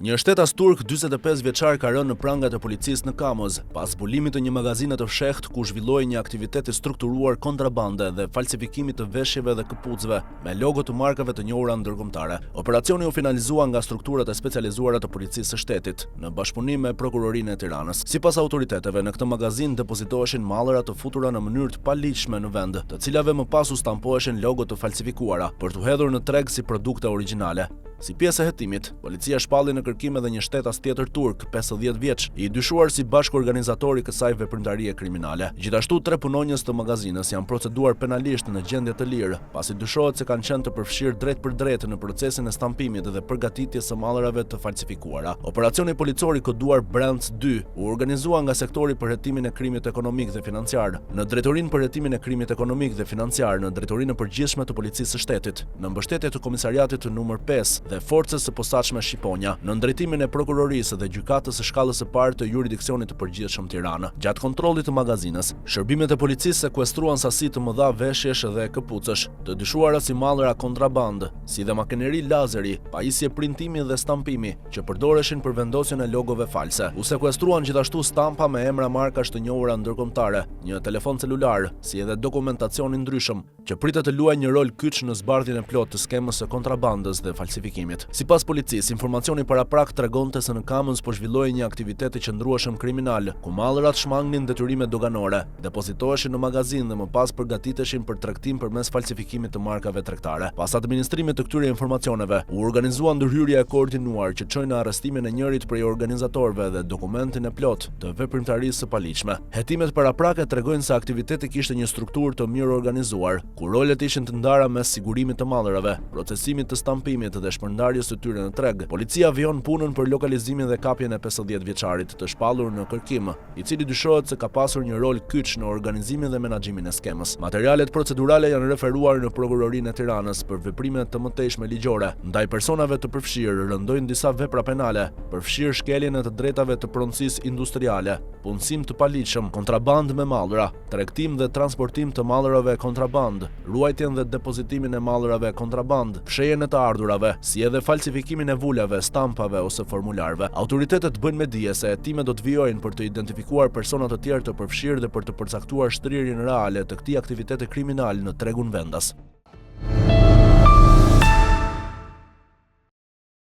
Një shtetas turk 45 vjeçar ka rënë në prangat e policisë në Kamëz, pas zbulimit të një magazine të fshehtë ku zhvillohej një aktivitet i strukturuar kontrabande dhe falsifikimi të veshjeve dhe këpucëve me logo të markave të njohura ndërkombëtare. Operacioni u finalizua nga strukturat e specializuara të Policisë së Shtetit, në bashkëpunim me Prokurorinë e Tiranës. Sipas autoriteteve, në këtë magazinë depozitoheshin mallra të futura në mënyrë të paligjshme në vend, të cilave më pas u stampoheshin logo të falsifikuara, për t'u hedhur në treg si produkte origjinale. Si pjesë e hetimit, policia shpalli në kërkim edhe një shtetas tjetër turk, 50 vjeç, i dyshuar si bashkëorganizator i kësaj veprimtarie kriminale. Gjithashtu, tre punonjës të magazinës janë proceduar penalisht në gjendje të lirë, pasi dyshohet se kanë qenë të përfshirë drejtpërdrejt në procesin e stampimit dhe përgatitjes së mallrave të falsifikuara. Operacioni policor i koduar Brands 2 u organizua nga sektori për hetimin e krimit ekonomik dhe financiar, në Drejtorinë për Hetimin e Krimit Ekonomik dhe Financiar në Drejtorinë e Përgjithshme të Policisë së Shtetit. në mbështetje të Komisariatit numër 5 dhe Forcës së Posaçme Shqiponja, nën drejtimin e Prokurorisë dhe Gjykatës së Shkallës së Parë të Juridiksionit të Përgjithshëm Tiranë. Gjatë kontrollit të magazinës, shërbimet e policisë sekuestruan sasi të mëdha veshjesh dhe këpucësh, të dyshuara si mallra kontrabandë, si dhe makineri lazeri, pajisje printimi dhe stampimi, që përdoreshin për vendosjen e logove false. U sekuestruan gjithashtu stampa me emra markash të njohura ndërkombëtare, një telefon celular, si edhe dokumentacion i ndryshëm, që pritet të luajë një rol kyç në zbardhjen e plotë të skemës së kontrabandës dhe falsifikimit. Sipas policisë, informacioni paraprak tregonte se në Kamëz po zhvillohej një aktivitet i qëndrueshëm kriminal, ku mallrat shmangnin detyrimet doganore, depozitoheshin në magazinë dhe më pas përgatiteshin për tregtim përmes falsifikimit të markave tregtare. Pas administrimit të këtyre informacioneve, u organizua ndërhyrja e koordinuar që çoi në arrestimin e njërit prej organizatorëve dhe dokumentin e plotë të veprimtarisë së paligjshme. Hetimet paraprake tregojnë se aktiviteti kishte një strukturë të mirëorganizuar, ku rolet ishin të ndara mes sigurimit të mallrave, procesimit të stampimit dhe shpërndarjes së tyre në treg. Policia vijon punën për lokalizimin dhe kapjen e 50 vjeçarit të shpallur në kërkim, i cili dyshohet se ka pasur një rol kyç në organizimin dhe menaxhimin e skemës. Materialet procedurale janë referuar në Prokurorinë e Tiranës për veprime të mëtejshme ligjore. Ndaj personave të përfshirë rëndojnë disa vepra penale, përfshirë shkeljen e të drejtave të pronësisë industriale, punësim të paligjshëm, kontrabandë me mallra, tregtim dhe transportim të mallrave kontrabandë, ruajtjen dhe depozitimin e mallrave kontrabandë, fshehjen e të ardhurave, si edhe falsifikimin e vulave, stampave ose formularëve. Autoritetet bëjnë me dije se hetimet do të vijojnë për të identifikuar persona të tjerë të përfshirë dhe për të përcaktuar shtrirjen reale të këtij aktiviteti kriminal në tregun vendas.